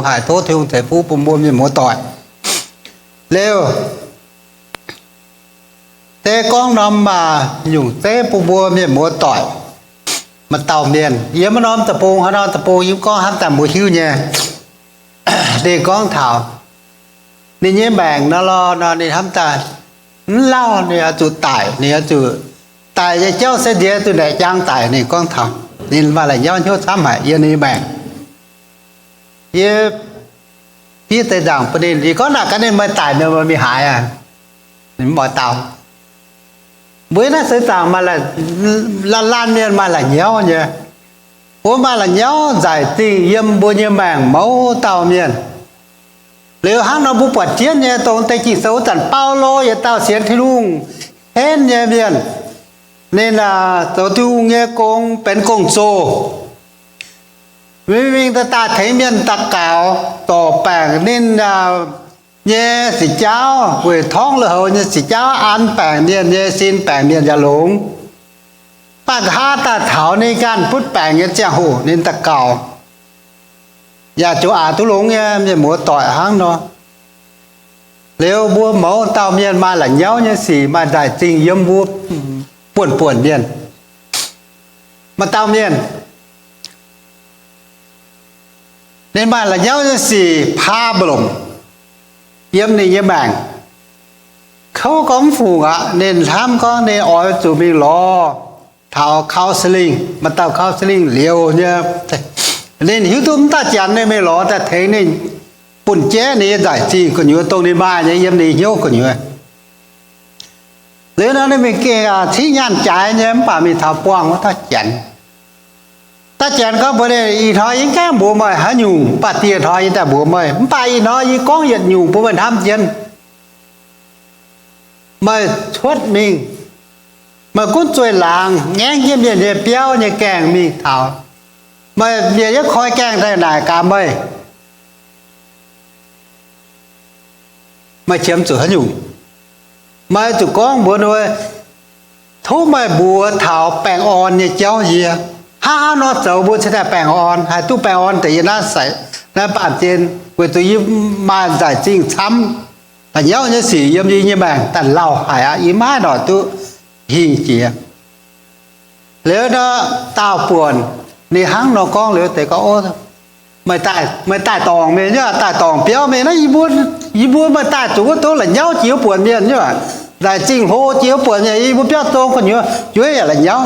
haih tov Tin-Hungh ceix fuqv bun mbuo mienh muoz-doic. Liuz, se gorngv norm maaih nyungc zeiv bun mbuo mienh muoz-doic, maaih dauh mienh yiem wuov norm deic-bung, haaix norm deic-bung yie mv gorngv, hnamv daaih mbuo hiuv nyei. Ninh gorngv taux ninh nyei maengc nor lorh nor, ninh hnamv daaih mv lauh, ninh oix zuqc daic, ninh oix zuqc daic nyei jauv se nziex zuqc naeqc jaang daic. Ninh gorngv taux ninh maaih la'nyauv hnyouv camv haic yiem ninh nyei maengc. Yie fiev deix nzaangc bun ninh, yie gorngv naaic gaax ninh, meih daic mienh meih mingh haaix aqv? Ninh mv oix dau. Mbuo naaiv seix zaangc maaih laanh laanh mienh maaih la'nyauv nyei. Mbuo maaih la'nyauv nzaic zingh yiem mbuo nyei maengc mouz dauh mienh. Liuz hnangv nor mbuo buatc jienv nyei, dongh deix Ging-Sou wuov zanc Baulo yietc dauh sienx Tin-Hungh henv nyei mienh, ninh zoux Tin-Hungh nyei gong benx gong-zoh, mingh mingh daaih daaih tengx mienh daux gaux zorc baengc ninh nyei sic jaauv, weic torngv lui-houx nyei sic jaauv an baengc mienh nyei sin, baengc mienh yaac longx. Mv baac nqa'haav daaih taux ninh ganh butv baengc nyei ziangh hoc ninh daux gaux yaac ziouc aqc duqv longx nyei, mienh muoz-doic, hnangv nor. Liuz mbuo mouz dauh mienh maaih la'nyauv nyei sic, maaih nzaic zingh yiem mbuo buonv-buonc mienh. Maaih dauh mienh ninh maaih la'nyauv nyei sic, problem, yiem ninh nyei maengc. Kouv gorngv mv fungc aqv. Ninh hnamv gorngv ninh oix zuqc mingh lorz taux counselling, maaih dauh counselling liouh nyei. Ninh hiuv duqv mv dauh janx ninh mingh lorz daaih tengx ninh, bun jaiv ninh nyei nzaic zingh gu'nyuoz, dongh ninh maaih nyei yiem ninh hnyouv gu'nyuoz. Liuz nor ninh mingh gengh cingv nyaanh jaaix nyei, mv baac mingh taux buangh wuov dauh janx. Dauh janx gorngv mbuox ninh, ih hnoi yie mv gaengh mbuox meih haaix nyungc, mv baac dieh hnoi yie daaih mbuox meih. Mv baac ih hnoi yie gorngv yietc nyungc bun meih hnamv jienv. Meih cuotv mingh, meih gunv zueih laangz ngaengv jienv mienh nyei biauv nyei gaengh mingh taux, meih mienh yiem koi gaengh daaih naaic gaax meih, meih qiemx zuqc haaix nyungc? Meih zuqc gorngv mbuox ninh, tov meih mbuox taux baengh orn nyei jauv yie. Hnangv haaix nor zoux mbuo cingx daaih baengh orn, haih duqv baengh orn deix yiem naaiv, naaiv baamh gen, weic zuqc yie maaih nzaic zingh camv, la'nyauv nyei sic yiem yie nyei maengc daaih lauh haic aqv. Yie maiv noic duqv hingh jiex. Liuz nor, daauh buonc ninh hnangv nor gorngv liuz, deix gorngv, meih daaih dorngc mingh, daaih dorngc biauv mingh naaiv, yie mbuo meih daaih zuqc wuov tov la'nyauv jiex wuov buonc mienh, nzaic zingh hlo jiex wuov buonc mienh, yie mbuo biauv zong gu'nyuoz jueiv yaac la'nyauv,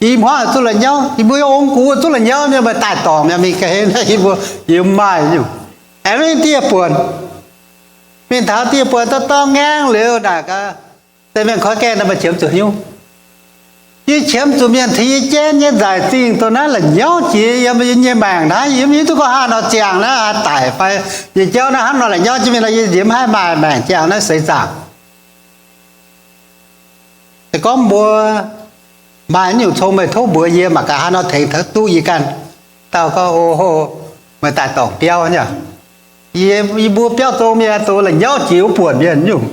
yie hmuangv zuqc la'nyauv, yie mbuo ong-gux zuqc la'nyauv mienh, meih daaih dorngc mingh ga'hlen naaiv, yie mbuo yie mv maaih nyungc. Aengx mingh dieh buonc, mingh taux dieh buonc dorh dorng ngaengv liuz naaic gaax, deix mienh koi gaengh nor, meih qiemx zuqc haaix nyungc? Yie qiemx zuqc mienh tengx yie jienv nyei nzaic zingh dongh naaiv la'nyauv jiex yiem yie nyei maengc naaiv. Yie mv hiuv duqv gorngv haaix nor ziangh naaiv haih daic fai nyei jauv naaiv hnangv nor la'nyauv jienv mingh nor, yie nziex mv haih maaih maengc ziangh naaiv seix zaangc. Se gorngv mbuo maaih nyungc cong meih tov mbuox yie mangc gaax haaix nor tengx duqv yie ganh. Dauh gorngv, o, meih daaih dorngc biauv nyei. Yie, yie mbuo biauv zong mienh doz la'nyauv jiex wuov buonc mienh nyungc.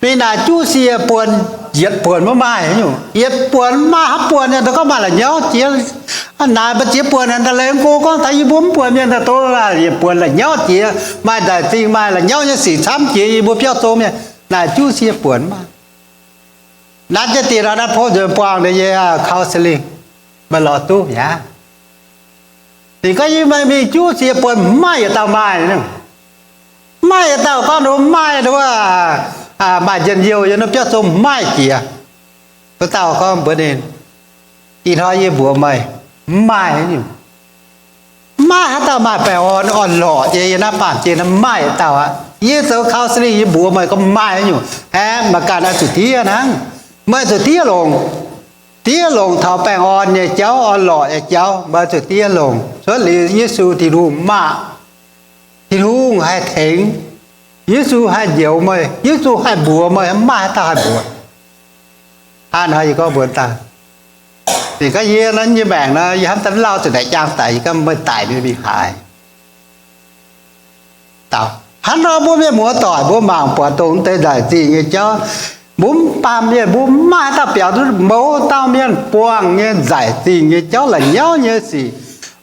Mingh naaic juqv sie buonc, yietc buonc maiv maaih nyungc. Yietc buonc maaih haaix buonc nyei, dongh gorngv maaih la'nyauv jiex. Naaic mbuo ziex buonc naaic, daaih leiz go gorngv taux yie mbuo mv buonc mienh daaih doz yietc buonc la'nyauv jiex, maaih nzaic zingh, maaih la'nyauv nyei sic camv jiex yie mbuo biauv zong mienh. Naaic juqv sie buonc maiv maaih. Nanv jienv dieh nor, nanv pov nzuonx buangh ninh nyei counselling, meih lorz duqv mi'aqv. Ninh gorngv yie meih mingh juqv sie buonc mv maaih yietc dauh maaih. Mv maaih yietc dauh gorngv ninh mv maaih, maaih njien-youh yiem naaiv biauv zong mv maaih jiex. Wuov dauh gorngv mbuox ninh, ih hnoi yie mbuox meih, mv maaih nyungc. Mv maaih haaix dauh maaih baengh orn orn-lorqc nyei yiem naaiv baamh gen, mv maaih yietc dauh aqv. Yie zoux counselling yie mbuox meih gorngv mv maaih nyungc. Aeqv, meih ganh oix zuqc diev hnangv. Meih zuqc diev longc. Diev longc taux baengh orn nyei jauv, orn-lorqc nyei jauv, meih zuqc diev longc. Cuotv liuz Yesu Tin-Hungh maah! Tin-Hungh haih tengx. Yesu haih njoux meih. Yesu haih mbuox meih. Mv maaih haaix dauh haih mbuox. Hnangv nor yie gorngv mbuox daaih, ninh gorngv, yie naaiv nyei maengc nor, yie hnamv daaih mv lauh zuqc naaic jaang daic, yie gorngv meih daic mingh mingh haaix? Hnangv nor mbuo mienh muoz-doic mbuo mangc buatc dongh deix nzaic zingh nyei jauv, mbuo mv baamh mienh mbuo mv maaih haaix dauh biaux duqv mouz dauh mienh buangh nyei nzaic zingh nyei jauv, la'nyauv nyei sic.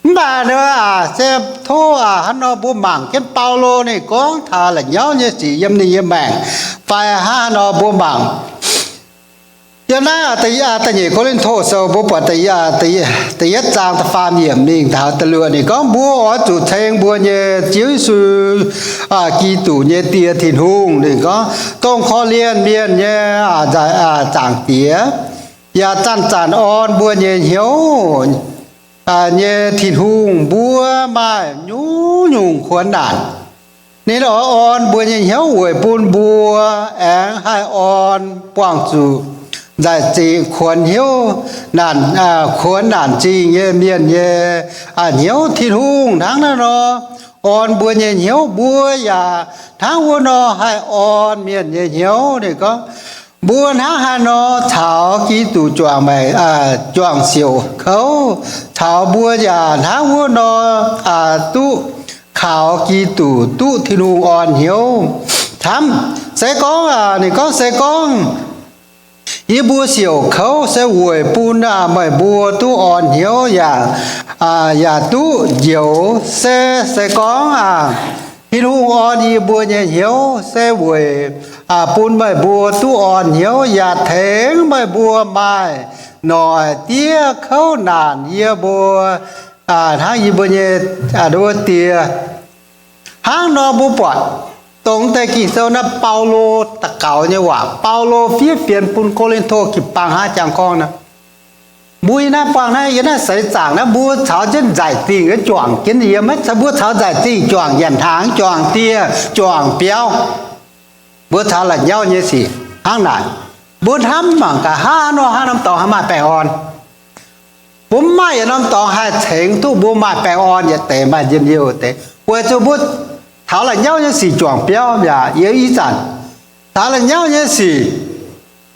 Mv baac se tov hnangv nor mbuo mangc jienv Baulo ninh gorngv taux la'nyauv nyei sic yiem ninh nyei maengc, fai hnangv nor mbuo mangc yiem naaiv da'nyeic Ko^lin^to Sou mbuo buatc da'yietv zaang da'faam yiemc mingh taux da'luoqc ninh gorngv, mbuo oix zuqc ceng mbuo nyei Ziouv Yesu Giduc nyei Die Tin-Hungh. Ninh gorngv, dongh korv-lienh mienh nyei Zaangc Diex, yaac zanc-zanc orn mbuo nyei hnyouv nyei Tin-Hungh, mbuo maaih nyungc-nyungc kuonx naanc. Ninh oix orn mbuo nyei hnyouv weic bun mbuo aengx haih orn buangh zuqc nzaic zingh kuonx hnyouv, kuonx naanc zingh nyei mienh nyei hnyouv. Tin-Hungh hnangv naaiv nor orn mbuo nyei hnyouv, mbuo yaac hnangv wuov nor haih orn mienh nyei hnyouv. Ninh gorngv, mbuo hnangv haaix nor caux Giduc juangc maengc, juangc siouc kouv, caux mbuo yaac hnangv wuov nor duqv kaux Giduc, duqv Tin-Hungh orn hnyouv. Camv, se gorngv, ninh gorngv, se gorngv yie mbuo siouc kouv se weic bun meih mbuo duqv orn hnyouv yaac, yaac duqv njoux. Se, se gorngv Tin-Hungh orn yie mbuo nyei hnyouv se weic bun meih mbuo duqv orn hnyouv yaac tengx meih mbuo maaih noic diev kouv naanc yie mbuo, hnangv yie mbuo nyei wuov die. Hnangv nor mbuo buatc dongh deix Ging-Sou naaiv Baulo daux gaux nyei waac, Baulo fiev fienx bun Ko^lin^to jiu-baang hnangv jangx gorngv naaiv. Mbuo yiem naaiv buangh naaiv, yiem naaiv seix zaangc naaiv, mbuo caux jienv nzaic zingh juangc jienv yiem, mbuo caux nzaic zingh juangc nyanc hnaangx, juangc dieh, juangc biauv. Mbuo caux la'nyauv nyei sic hnangv naaic. Mbuo hnamv mangc gaax, hnangv nor haaix norm dorngx haih maaih baengh orn? Mbuo mv maaih yietc norm dorngx haih cengx duqv mbuo maaih baengh orn yietc deix, maaih njien-youh deix, weic zuqc mbuo taux la'nyauv nyei sic juangc biauv mi'aqv. Yiem ih zanc taux la'nyauv nyei sic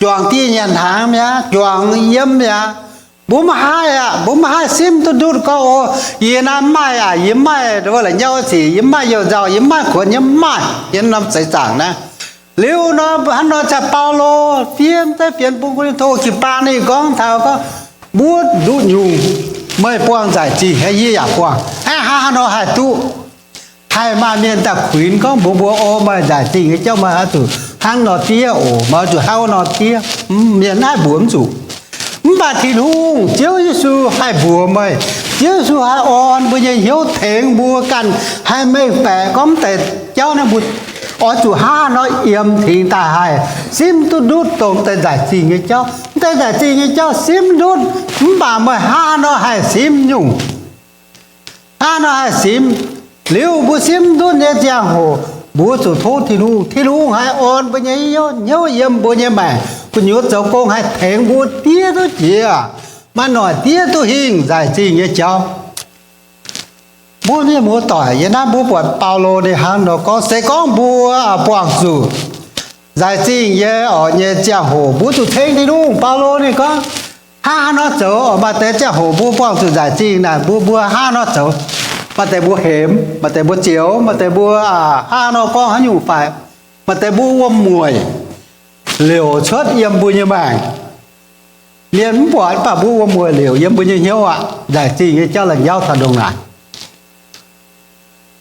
juangc dieh nyanc hnaangx mi'aqv, juangc yiem mi'aqv. Mbuo maiv haih aqv, mbuo maiv haih simv duqv ndutv gorngv, o, yie naaiv mv maaih aqv, yie mv maaih la'nyauv sic, yie mv maaih you-nzauh, yie mv maaih kuonx, yie mv maaih yiem norm seix zaangc naaiv. Liuz nor hnangv nor caux Baulo fiev deix fienx bun Ko^lin^to jiu-baang ninh gorngv taux gorngv, mbuo nduqc nyungc meih buangh nzaic zingh aqv, yie yaac buangh aqv. Hnangv haaix nor haih duqv? Haih maaih mienh daaih kuinx gorngv mbuox mbuo, o, meih nzaic zingh nyei jauv meih oix zuqc hnangv nor diev oc, meih oix zuqc hnangv nor diev. Mienh maiv haih mbuox mv zuqc. Mv baac Tin-Hungh, Ziouv Yesu haih mbuox meih. Ziouv Yesu haih orn mbuo nyei hnyouv, tengx mbuo ganh haih mengh baeqc gorngv mv deix jauv naaiv mbuo oix zuqc hnangv haaix nor yiem cingx daaih haih simv duqv ndutv dongh deix nzaic zingh nyei jauv. Mv deix nzaic zingh nyei jauv simv ndutv, mv baac meih hnangv haaix nor haih simv nyungc, hnangv haaix nor haih simv. Liuz mbuo simv ndutv nyei ziangh hoc, mbuo zuqc tov Tin-Hungh. Tin-Hungh haih orn mbuo nyei hnyouv yiem mbuo nyei maengc gu'nyuoz zoux gong, haih tengx mbuo diev duqv jiex, maaih noic diev duqv hingh nzaic zingh nyei jauv. Mbuo mienh muoz-doic, yiem naaiv mbuo buatc Baulo ninh hnangv nor gorngv, se gorngv mbuo buangh zuqc nzaic zingh nyei orqc nyei ziangh hoc, mbuo zuqc ceng Tin-Hungh. Baulo ninh gorngv, hnangv haaix nor zoux oc? Maaih deix ziangh hoc mbuo buangh zuqc nzaic zingh naaic, mbuo, mbuo hnangv haaix nor zoux? Maaih deix mbuo hemx, maaih deix mbuo zioux, maaih deix mbuo hnangv haaix nor gorngv haaix nyungc faix, maaih deix mbuo wuom-mueic liouc cuotv yiem mbuo nyei maengc. Mienh mv buatc, mv baac mbuo wuom-mueic liouc yiem mbuo nyei hnyouv aqv. Nzaic zingh nyei jauv la'nyauv taux ndongc naaic.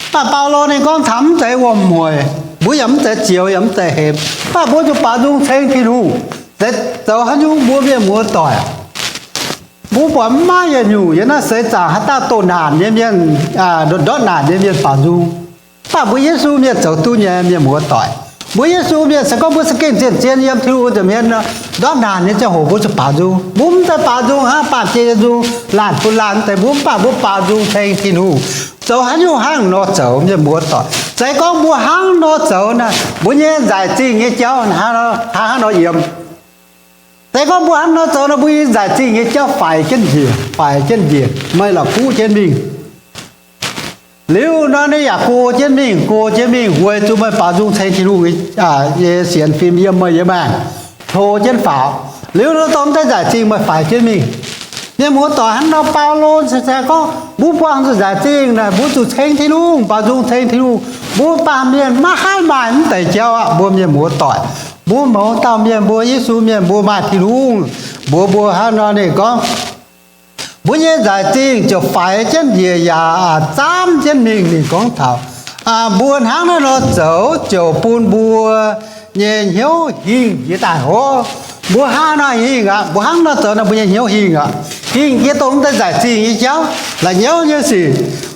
Mv baac Baulo ninh gorngv taux mv zeiz wuom-mueic, mbuo yaac mv zeiz zioux yaac mv zeiz hemx, mv baac mbuo zuqc baaux nzung ceng Tin-Hungh. Zeiz zoux haaix nyungc mbuo mienh muoz-doic, mbuo buatc mv maaih yietc nyungc yiem naaiv seix zaangc haaix dauh doh naanc nyei mienh, ndortv naanc nyei mienh baaux nzung. Mv baac mbuo Yesu mienh zoux duqv nyei, mienh muoz-doic. Mbuo Yesu mienh se gorngv mbuo za'gengh zien-zien yiem Tin-Hungh nza'hmien nor, ndortv naanc nyei ziangh hoc mbuo zuqc baaux nzung. Mbuo mv zeiz baaux nzung hnangv baamh gen nyei nzung, laanh bun laanh deix mbuo, mv baac mbuo baaux nzung ceng Tin-Hungh. Zoux haaix nyungc hnangv nor zoux, mienh muoz-doic. Se gorngv mbuo hnangv nor zoux naaic, mbuo nyei nzaic zingh nyei jauv hnangv, hnangv nor yiem. Se gorngv mbuo hnangv nor zoux nor, mbuo nyei nzaic zingh nyei jauv faix jienv njiec, faix jienv njiec, maaih la'kuqv jienv mingh. Liuz nor ninh yaac go jienv mingh, go jienv mingh, weic zuqc meih baaux nzung ceng Tin-Hungh nyei sienx fim yiem meih nyei maengc, hlo jienv faaux. Liuz nor dongh deix nzaic zingh meih faix jienv mingh. Mienh muoz-doic, hnangv nor Baulo se gorngv mbuo buangh zuqc nzaic zingh naaic, mbuo zuqc ceng Tin-Hungh, baaux nzung ceng Tin-Hungh. Mbuo baamh mienh maiv haih maaih mv deix jauv aqv, mbuo mienh muoz-doic. Mbuo mouz dauh mienh, mbuo Yesu mienh, mbuo maaih Tin-Hungh mbuox mbuo hnangv nor. Ninh gorngv, mbuo nyei nzaic zingh ziouc faix jienv njiec yaac zaamv jienv mingh. Ninh gorngv taux mbuo hnangv naaiv nor zoux ziouc bun mbuo nyei hnyouv hingh jiex daaih oc. Mbuo hnangv nor hingh aqv, mbuo hnangv nor zoux nor mbuo nyei hnyouv hingh aqv, hingh jiex dongh deix nzaic zingh nyei jauv, la'nyauv nyei sic.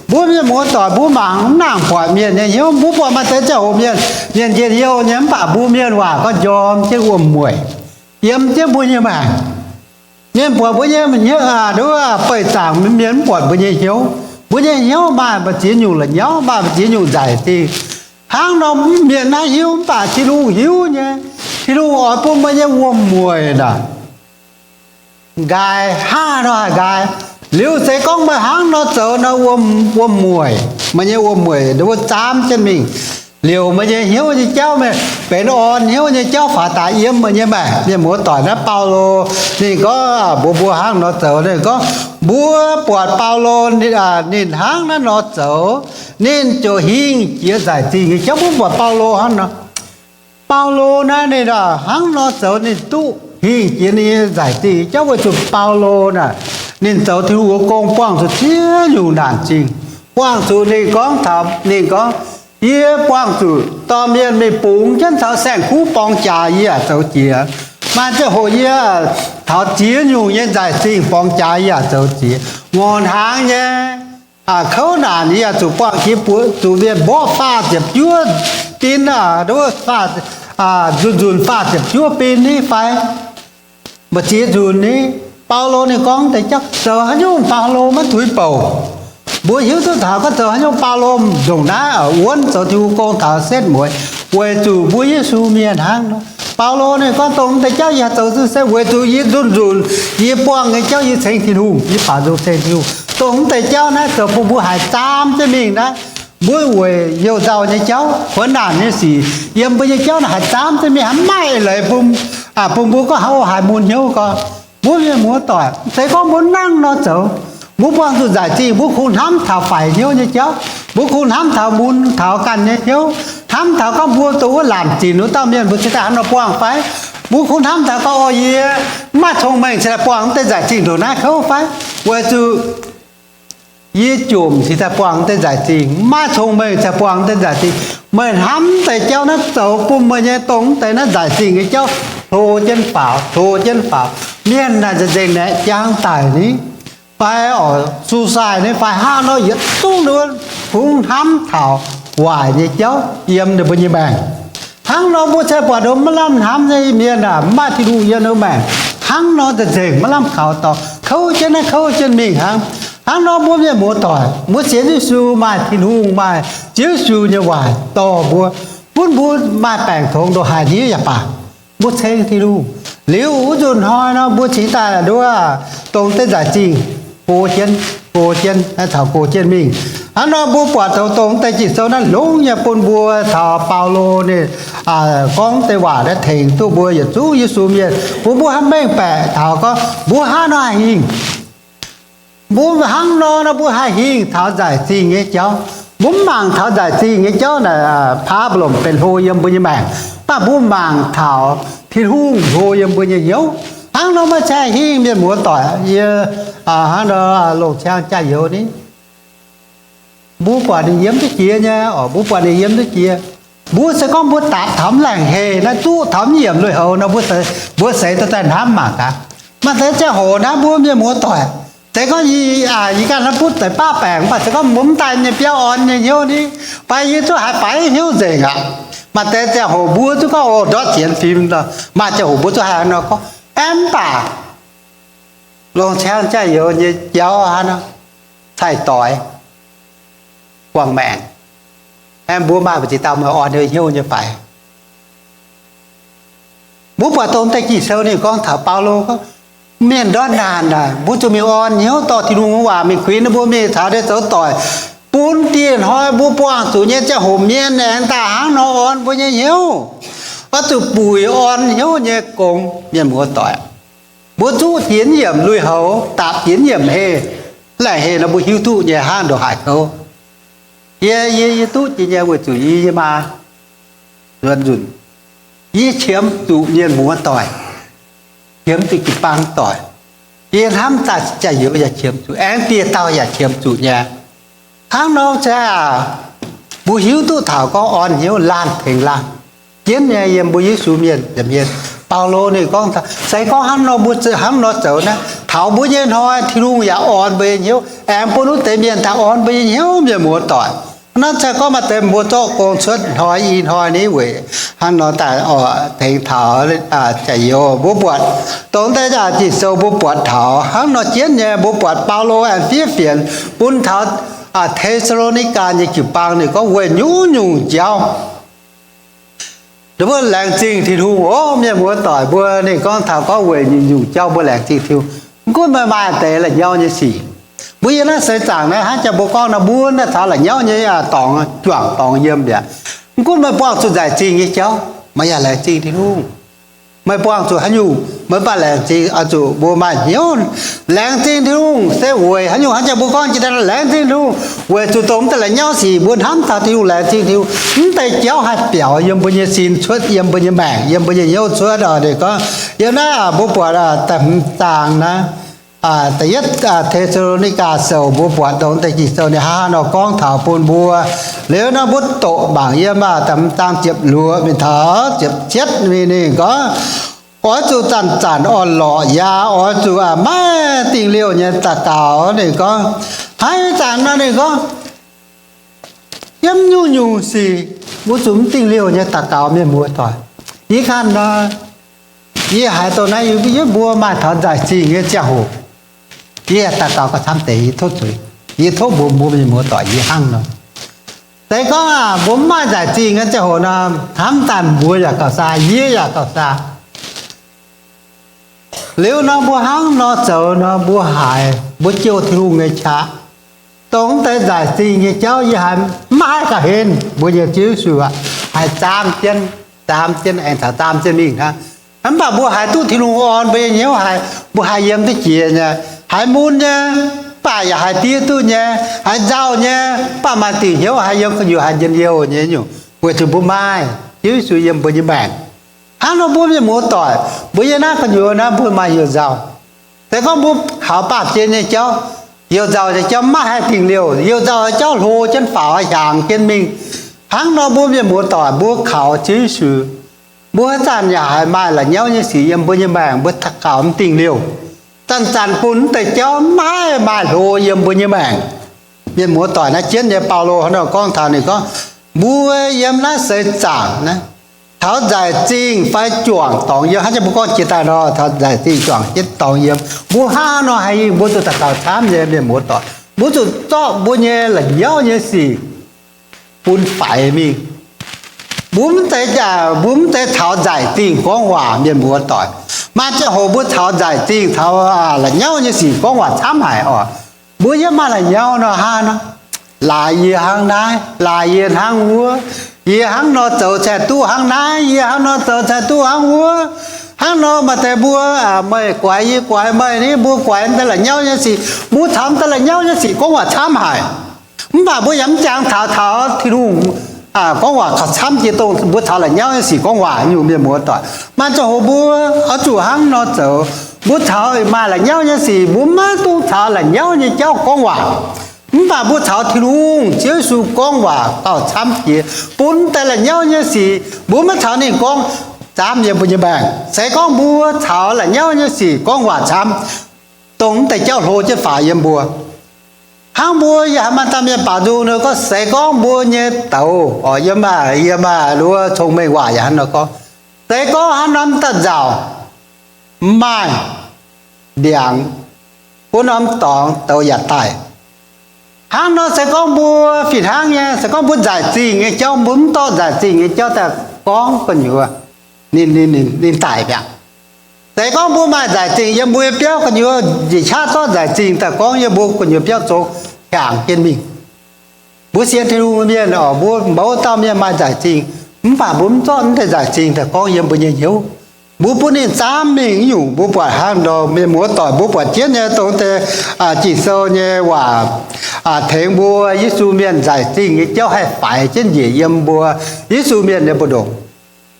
Mbuo mienh muoz-doic mbuo mangc mv nangc buatc mienh nyei hnyouv. Mbuo buatc maaih deix ziangh hoc mienh, mienh njien-youh nyei, mv baac mbuo mienh waac gorngv njorm jienv wuom-mueic, yiem jienv mbuo nyei maengc. Mienh buatc mbuo nyei nduov beih zaangc, mienh mv buatc mbuo nyei hnyouv. Mbuo nyei hnyouv maaih mbu'ziex nyungc la'nyauv, maaih mbu'ziex nyungc nzaic zingh. Hnangv nor mienh naaiv hiuv mv baac Tin-Hungh hiuv nyei. Tin-Hungh oix bun meih nyei wuom-mueic naaic nqaai, haav nor haih nqaai. Liuz se gorngv meih hnangv nor zoux nor, wuom-mueic, meih nyei wuom-mueic nduov zaamv jienv mingh. Liouc meih nyei hnyouv nyei jauv, meih benx orn hnyouv nyei jauv faaux daaih yiem meih nyei maengc. Mienh muoz-doic, naaiv Baulo ninh gorngv mbuox mbuo hnangv nor zoux. Ninh gorngv mbuo buatc Baulo ninh hnangv naaiv nor zoux, ninh ziouc hingh jiex nzaic zingh nyei jauv. Mbuo buatc Baulo hnangv nor, Baulo naaiv ninh hnangv nor zoux ninh duqv hingh jiex ninh nyei nzaic zingh nyei jauv weic zuqc Baulo naaic, ninh zoux Tin-Hungh nyei gong buangh zuqc ziex nyungc naanc zingh. Buangh zuqc ninh gorngv taux, ninh gorngv, yie buangh zuqc dorh mienh mingh bungx jienv taux saeng-kuv borngz jaax yie yaac zoux jiex. Maaih ziangh hoc yie taux ziex nyungc nyei nzaic zingh borngz jaax yie yaac zoux jiex. Ngorc hnaangx nyei kouv naanc yie yaac zuqc buangh jiex, zuqc mienh mborqv faah ziepc juov bin, nzunc nzunc faah ziepc juov bin ni fai mbu'ziex nzunc ni. Baulo ninh gorngv deix jauv zoux haaix nyungc Baulo maiv tuix bouc. Mbuo hiuv duqv taux gorngv zoux haaix nyungc Baulo ndongc naaiv wuonv zoux Tin-Hungh gong taux setv mueiz, weic zuqc mbuo Yesu mienh hnangv nor. Baulo ninh gorngv dongh deix jauv yie haih zoux se weic zuqc yie nzunc nzunc yie buangh nyei jauv yie ceng Tin-Hungh, yie baaux nzung ceng Tin-Hungh. Dongh deix jauv naaiv zoux bun mbuo haiz zaamv jienv mingh naaiv. Mbuo weic hnyouv nzauh nyei jauv, kuonx naanc nyei sic, yiem mbuo nyei jauv naaiv haiz zaamv jienv mingh, haiz mv maaih leiz bun, bun mbuo gorngv haiz, o, haiz mun hnyouv gorx. Mbuo mienh muoz-doic, se gorngv mbuo nangh nor zoux, mbuo buangh zuqc nzaic zingh, mbuo kungx hnamv taux faix hnyouv nyei jauv. Mbuo kungx hnamv taux mun taux ganh nyei hnyouv, hnamv taux gorngv mbuo dongh wuov laatc zinc wuov dauh mienh mbuo cingx daaih hnangv nor buangh fai? Mbuo kungx hnamv taux gorngv, o, yie mv maaih cong-mengh cingx daaih buangh wuov deix nzaic zingh ndongc naaiv kouv fai? Weic zuqc yie jomc cingx daaih buangh wuov deix nzaic zingh, mv maaih cong-mengh cingx daaih buangh wuov deix nzaic zingh. Meih hnamv deix jauv naaiv zoux bun meih nyei dongh wuov deix naaiv nzaic zingh nyei jauv hlo jienv faaux, hlo jienv faaux. Mienh naaic nzengc-nzengc naeqc jang daic ni, fai oix suicide ni, fai hnangv nor yietc zungv nduov kungx hnamv taux waaic nyei jauv yiem ninh mbuo nyei maengc. Hnangv nor mbuo cingx buatc nduov maiv lamh hnamv nyei mienh aah, mv maaih Tin-Hungh yiem ninh maengc. Hnangv nor nzengc-nzengc maiv lamh kaux dorngx, kouv jienv naaiv kouv jienv mingh hnangv. Hnangv nor mbuo mienh muoz-doic, mbuo sienx Yesu maaih Tin-Hungh, maaih Ziouv Yesu nyei waaic dorh mbuo, bun mbuo maaih baengc tongx ndongc haaix hniev yaac baac, mbuo ceng Tin-Hungh. Liuz wuov nzunc hnoi nor mbuo cingx daaih nduov dongh deix nzaic zingh go jienv, go jienv, taux go jienv mingh. Hnangv nor mbuo buatc dongh deix Ging-Sou naaiv longx nyei bun mbuo taux Baulo ninh gorngv deix waac naaiv tengx duqv mbuo yietc zungv Yesu mienh, bun mbuo haih mengh baeqc taux gorngv mbuo hnangv nor haih hingh. Mbuo hnangv nor nor mbuo haih hingh taux nzaic zingh nyei jauv. Mbuo mv mangc taux nzaic zingh nyei jauv naaic, Baa^mbi^lon benx hlo yiem mbuo nyei maengc. Mv baac mbuo mangc taux Tin-Hungh hlo yiem mbuo nyei hnyouv. Hnangv nor maiv cingx hingh, mienh muoz-doic. Yie hnangv nor longc ciang jaax-youz ni, mbuo buatc ninh yiem duqv jiex nyei oc, mbuo buatc ninh yiem duqv jiex. Mbuo se gorngv mbuo dapc taux mv laengc heh naaiv, zuqv taux mv yiemc lui-houx nor, mbuo seix, mbuo seix daaih hnamv mangc gaax. Maaih deix ziangh hoc naaiv mbuo mienh muoz-doic, se gorngv yie, yie ganh hnamv butv deix baav baengc, mv baac se gorngv mbuo mv daaih nyei biauv orn nyei hnyouv ni, fai yie zuqc haiz faix hnyouv nzengc aqv. Maaih deix ziangh hoc mbuo zuqc gorngv, o, ndortv sienx fim nor, maaih ziangh hoc mbuo zuqc haiz nor gorngv, aeqv, mv baac longc ciang jaax-youz nyei jauv hnangv nor, cai-doix, guangc maengc, aeqv, mbuo maaih mbu'ziex dauh meih orn hnyouv nyei fai? Mbuo buatc dongh deix Ging-Sou ninh gorngv taux Baulo gorngv, mienh ndortv naanc naaic, mbuo zuqc mingh orn hnyouv dorh Tin-Hungh nyei waac mingh kuinx ninh mbuo mingh taux deix zoux doic, bun dieh hnoi mbuo buangh zuqc nyei ziangh hoc mienh aengx daaih hnangv nor orn mbuo nyei hnyouv. Oix zuqc buic orn hnyouv nyei gong, mienh muoz-doic. Mbuo zuqv jiex yiemc lui-houx, dapc jiex yiemc heh, laengc heh nor mbuo hiuv duqv nyei hnangv ndongc haaix kouv. Yie, yie, yie duqv jiex nyei weic zuqc yie, yie maa nzuonx nzunc, yie qiemx zuqc mienh muoz-doic, qiemx zuqc jiu-baang doic. Yie hnamv daaih jaax-youz yaac qiemx zuqc, aengx dieh dauh yaac qiemx zuqc nyei. Hnangv nor se aac, mbuo hiuv duqv taux gorngv orn hnyouv laanh tengx laanh. Jienv nyei yiem mbuo Yesu mienh nza'hmien, Baulo ninh gorngv, se gorngv hnangv nor mbuo hnangv nor zoux naaiv, taux mbuo nyei hnoi Tin-Hungh yaac orn mbuo nyei hnyouv, aengx bun wuov deix mienh daaih orn mbuo nyei hnyouv, mienh muoz-doic. Hnangv naaiv se gorngv maaih deix mbuo zorqv gong cuotv hnoi i hnoi ni weic hnangv nor daaih tengx taux jaax-youz mbuo buatc, dongh deix Ging-Sou mbuo buatc taux hnangv nor jienv nyei, mbuo buatc Baulo aengx fiev fienx bun taux Te^saa^lo^ni^gaa nyei jiu-baang, ninh gorngv weic nyungc-nyungc jauv mbuo laengz zingh Tin-Hungh oc, mienh muoz-doic. Mbuo ninh gorngv taux gorngv weic nyungc-nyungc jauv mbuo laengz zingh Tin-Hungh. Mv gunv meih maaih deix la'nyauv nyei sic, mbuo yiem naaiv seix zaangc naaiv hnangv jaa mbuo gorngv nor, mbuo naaiv taux la'nyauv nyei dorngx, juangc dorngx yiem mi'aqv. Mv gunv meih buangh zuqc nzaic zingh nyei jauv, meih yaac laengz zingh Tin-Hungh. Meih buangh zuqc haaix nyungc, meih mv baac laengz zingh, oix zuqc mbuo maaih hnyouv laengz zingh Tin-Hungh. Se weic haaix nyungc hnangv jaa mbuo gorngv jiex daaih laengz zingh Tin-Hungh? Weic zuqc dongh mv deix la'nyauv sic mbuo hnamv taux Tin-Hungh laengz zingh Tin-Hungh, mv deix jauv haih biaux yiem mbuo nyei sin, cuotv yiem mbuo nyei maengc, yiem mbuo nyei hnyouv cuotv oc. Ninh gorngv yiem naaiv mbuo buatc da'hmz zaang naaiv, da'yietv Te^saa^lo^ni^gaa Sou, mbuo buatc dongh deix Ging-Sou ninh hnangv haaix nor gorngv taux bun mbuo. Liuz nor mbuo doqc mangc yiem da'hmz zaang ziepc luoqc mingh taux ziepc cietv mingh, ninh gorngv, oix zuqc zanc-zanc orn-lorqc, yaac oix zuqc maiv dingh liouh nyei daux gaux. Ninh gorngv, haaix zanc nor ninh gorngv, yiem nyungc-nyungc sic mbuo zuqc mv dingh liouh nyei daux gaux, mienh muoz-doic. Yie ganh nor, yie haiz dongh naaiv yie mbuo maaih taux nzaic zingh nyei ziangh hoc, yie daux gaux gauh camv deix, yie tov zuiz, yie tov mbuox mbuo mienh muoz-doic yie hnangv nor. Se gorngv mbuo mv maaih nzaic zingh nyei ziangh hoc nor, hnamv daaih mbuo yaac gauh saa, yie yaac gauh saa. Liuz nor mbuo hnangv nor zoux nor mbuo haiz mbuo jouh Tin-Hungh nyei qaqv. Dongh mv deix nzaic zingh nyei jauv yie haiz mv maaih ga'hlen, mbuo nyei Ziouv Yesu aqv, haiz zaam jienv, zaam jienv aengx taux zaam jienv mingh hnangv. Mv baac mbuo haiz duqv Tin-Hungh orn mbuo nyei hnyouv haiz, mbuo haiz yiem duqv jiex nyei, haiz mun nyei, mv baac yaac haiz diev duqv nyei, haiz nzauh nyei, mv baac maaih diuc hnyouv haiz yiem gu'nyuoz haiz njien-youh nyei nyungc, weic zuqc mbuo maaih Ziouv Yesu yiem mbuo nyei maengc. Hnangv nor mbuo mienh muoz-doic, mbuo yiem naaiv gu'nyuoz naaiv mbuo maaih heuc nzauh. Se gorngv mbuo kaux baamh gen nyei jauv, heuc nzauh nyei jauv maiv haih dingh liouh, heuc nzauh nyei jauv hlo jienv faaux hiaangx jienv mingh. Hnangv nor mbuo mienh muoz-doic mbuo kaux Ziouv Yesu, mbuo haaix zanc yaac haiz maaih la'nyauv nyei sic yiem mbuo nyei maengc, mbuo kaux mv dingh liouh. Zanc-zanc bun mv deix jauv maiv maaih hlo yiem mbuo nyei maengc. Mienh muoz-doic, naaiv jienv nyei Baulo hnangv nor gorngv taux ninh gorngv, mbuo yiem naaiv seix zaangc naaiv, taux nzaic zingh fai juangc dorngx yiem, hnangv jaa mbuo gorngv jiex daaih nor, taux nzaic zingh juangc jienv dorngx yiem, mbuo hnangv nor haih yingh, mbuo zuqc daux gaux camv nyei, mienh muoz-doic. Mbuo zuqc zorqv mbuo nyei la'nyauv nyei sic bun faix mingh. Mbuo mv zeiz, mbuo mv zeiz caux nzaic zingh gorngv waac, mienh muoz-doic. Maaih ziangh hoc mbuo caux nzaic zingh, caux la'nyauv nyei sic gorngv waac camv haic oc. Mbuo yiem maaih la'nyauv nor hnangv nor, laaix yie hnangv naaiv, laaix yie hnangv wuov, yie hnangv nor zoux cingx duqv hnangv naaiv, yie hnangv nor zoux cingx duqv hnangv wuov. Hnangv nor maaih deix mbuo, meih guaix yie, guaix meih, ni mbuo guaix deix la'nyauv nyei sic, mbuo caux deix la'nyauv nyei sic gorngv waac camv haic. Mv baac mbuo yaac mv jangx taux, taux Tin-Hungh gorngv waac kaux camv jiex dongh mbuo caux la'nyauv nyei sic gorngv waac nyungc, mienh muoz-doic. Maaih ziangh hoc mbuo oix zuqc hnangv nor zoux. Mbuo caux maaih la'nyauv nyei sic, mbuo maiv dungx caux la'nyauv nyei jauv gorngv waac. Mv baac mbuo caux Tin-Hungh Ziouv Yesu gorngv waac gauh camv jiex, bun deix la'nyauv nyei sic mbuo maiv caux ninh gorngv camv yiem mbuo nyei maengc. Se gorngv mbuo caux la'nyauv nyei sic gorngv waac camv, dongh mv deix jauv hlo jienv faaux yiem mbuo. Hnangv mbuo yaac haiz maaih dauh mienh baaux nzung nor gorngv, se gorngv mbuo nyei douz, yiem, yiem wuov cong-mengh waac yaac hnangv nor gorngv, se gorngv haaix norm da'nzauc maaih ndiangx, wuov norm dorngx douz yaac daic. Hnangv nor se gorngv mbuo fih hnangv nyei, se gorngv mbuo nzaic zingh nyei jauv, mbuo mv dorh nzaic zingh nyei jauv daaih gorngv gu'nyuoz, ninh, ninh, ninh daic mi'aqv. Se gorngv mbuo maaih nzaic zingh yiem mbuo nyei biauv gu'nyuoz, njiec qaqv zorqv nzaic zingh daaih gorngv yiem mbuo gu'nyuoz biauv zoux hiaangx jienv mingh. Mbuo sienx Tin-Hungh mienh oc, mbuo mouz dauh mienh maaih nzaic zingh, mv baac mbuo mv zorqv mv deix nzaic zingh daaih gorngv yiem mbuo nyei hnyouv. Mbuo bun ninh zaamv mingh nyungc, mbuo buatc hnangv nor, mienh muoz-doic, mbuo buatc jienv nyei dongh deix Ging-Sou nyei waac tengx mbuo Yesu mienh nzaic zingh nyei jauv haih faix jienv njiec yiem mbuo Yesu mienh nyei mbu'ndongx.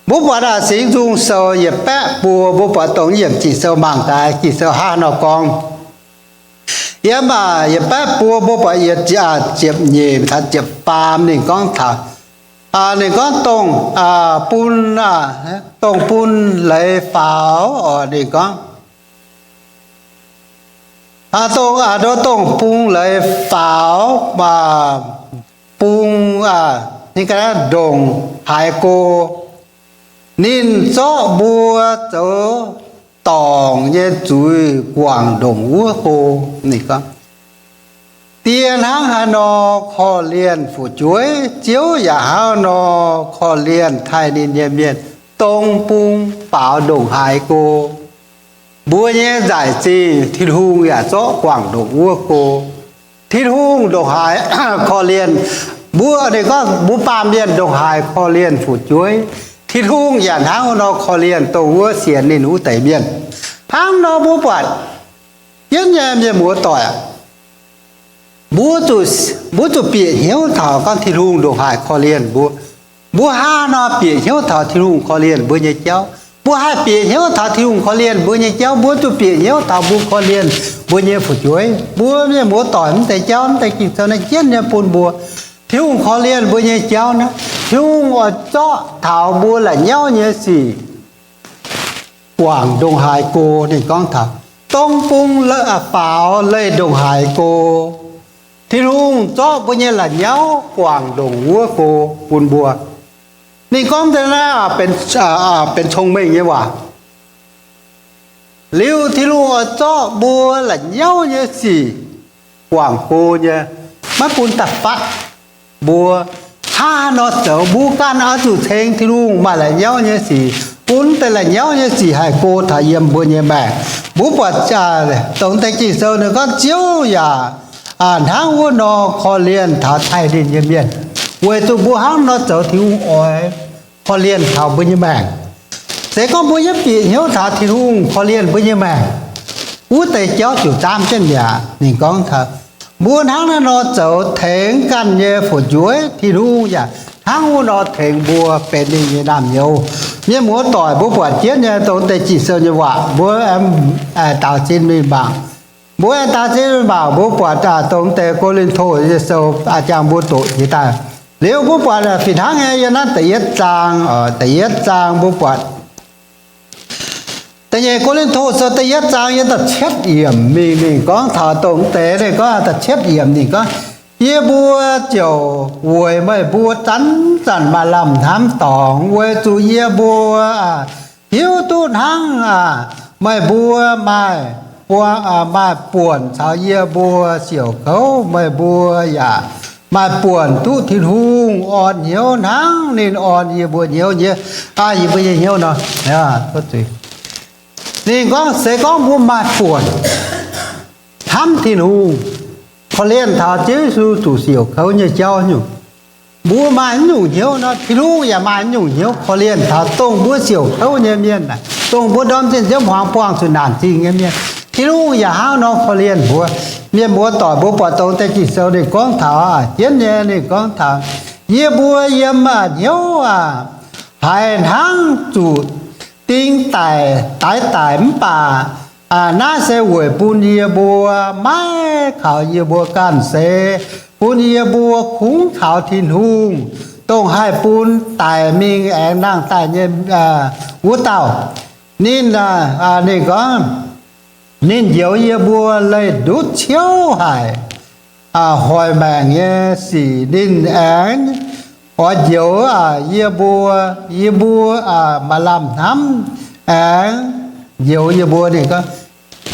Mbuo buatc Singx Nzung Sou yietc baeqv buo, mbuo buatc dongh yiemc Ging-Sou mangc gaax, Ging-Sou hnangv nor gorngv, Yiem aac, yietc baeqv buo mbuo buatc yietc ziepc nyeic taux ziepc faam ninh gorngv taux, ninh gorngv dongh bun, dongh bun leiz faaux oc, ninh gorngv, dongh, dongh bun leiz faaux, bung, ninh ganh ndongc haaix go, ninh zorqv mbuo zoux dorngc nyei zuiz guangc ndongc wuov go. Ninh gorngv, Die hnangv haaix nor korv-lienh fu'jueiv, Ziouv yaac hnangv nor korv-lienh taaih ninh nyei mienh, dongh bung faaux ndongc haaix go, mbuo nyei nzaic zingh Tin-Hungh yaac zorqv guangc ndongc wuov go. Tin-Hungh ndongc haaix korv-lienh mbuo, ninh gorngv mbuo baamh mienh ndongc haaix korv-lienh fu'jueiv, Tin-Hungh yaac hnangv nor korv-lienh dongh wuov sienx ninh wuov deix mienh. Hnangv nor mbuo buatc jienv nyei mienh muoz-doic, mbuo zuqc, mbuo zuqc bieqc hnyouv taux gorngv Tin-Hungh ndongc haaix korv-lienh mbuo. Mbuo hnangv nor bieqc hnyouv taux Tin-Hungh korv-lienh mbuo nyei jauv. Mbuo haih bieqc hnyouv taux Tin-Hungh korv-lienh mbuo nyei jauv, mbuo zuqc bieqc hnyouv taux mbuo korv-lienh mbuo nyei fu'jueiv. Mbuo mienh muoz-doic, mv deix jauv, mv deix Ging-Sou naaiv jienv nyei bun mbuo. Tin-Hungh korv-lienh mbuo nyei jauv naaiv, Tin-Hungh oix zorqv taux mbuo la'nyauv nyei sic guangc ndongc haaix go. Ninh gorngv taux dongh bung faaux leih ndongc haaix go, Tin-Hungh zorqv mbuo nyei la'nyauv guangc ndongc wuov go bun mbuo. Ninh gorngv deix naaiv benx cong-mengh nyei waac. Liuz Tin-Hungh oix zorqv mbuo la'nyauv nyei sic guangc go nyei, maiv bun da'fatv mbuo hnangv haaix nor zoux. Mbuo ganh oix zuqc ceng Tin-Hungh maaih la'nyauv nyei sic, bun deix la'nyauv nyei sic haih go taux yiem mbuo nyei maengc. Mbuo buatc dongh deix Ging-Sou ninh gorngv Ziouv yaac hnangv wuov nor korv-lienh taux taaih ninh nyei mienh, weic zuqc mbuo hnangv nor zoux Tin-Hungh oix korv-lienh taux mbuo nyei maengc. Se gorngv mbuo yaac bieqc hnyouv taux Tin-Hungh korv-lienh mbuo nyei maengc, wuov deix jauv ziouc zaamv jienv mi'aqv. Ninh gorngv taux mbuo hnangv naaiv nor zoux tengx ganh nyei fu'jueiv, Tin-Hungh yaac hnangv wuov nor tengx mbuo benx ninh nyei naamh nyouz. Mienh muoz-doic, mbuo buatc jienv nyei dongh deix Ging-Sou nyei waac, mbuo aengx daaux zinh mingh mangc. Mbuo aengx daaux zinh mingh mangc, mbuo buatc dongh deix Ko^lin^to nyei sou, jangx mbuo doqc jiex daaih. Liuz mbuo buatc fih hnangv nyei yiem naaiv da'yietv zaang, da'yietv zaang mbuo buatc Da'nyeic Ko^lin^to sou da'yietv zaang yiem da'cietv yiemc mingh, ninh gorngv taux dongh deix, ninh gorngv da'cietv yiemc ninh gorngv, Yie mbuo ziouc weic meih mbuo zanc-zanc maaih lamh hnamv dorngx, weic zuqc yie mbuo hiuv duqv hnangv meih mbuo maaih, maaih buonc caux yie mbuo siouc kouv, meih mbuo yaac maaih buonc duqv Tin-Hungh orn hnyouv hnangv ninh orn yie mbuo hnyouv nyei, yie mbuo nyei hnyouv nor. Ninh gorngv se gorngv mbuo maaih buonc hnamv Tin-Hungh, korv-lienh taux Ziouv Yesu zuqc siouc kouv nyei jauv nyungc, mbuo maaih naaiv nyungc hnyouv nor, Tin-Hungh yaac maaih naaiv nyungc hnyouv korv-lienh taux dongh mbuo siouc kouv nyei mienh, dongh mbuo ndorm zinh nziouv hmuangx buangh zuqc naanc zingh nyei mienh. Tin-Hungh yaac hnangv nor korv-lienh mbuo. Mienh muoz-doic, mbuo buatc dongh deix Ging-Sou ninh gorngv taux jienv nyei, ninh gorngv taux yie mbuo yiem hnyouv aac, haiz hnangv zuqc ding daic, daix daic mv baac naaiv se weic bun yie mbuo maiv kaux yie mbuo ganh seix, bun yie mbuo kungx kaux Tin-Hungh, dongh haih bun daic mingh aengx nangh daaih nyei wuov dauh. Ninh, ninh gorngv, ninh njoux yie mbuo leih ndutv ciouv haic, hoic maengc nyei sic ninh aengx oix njoux yie mbuo, yie mbuo maaih lamh hnamv aengx njoux yie mbuo. Ninh gorngv,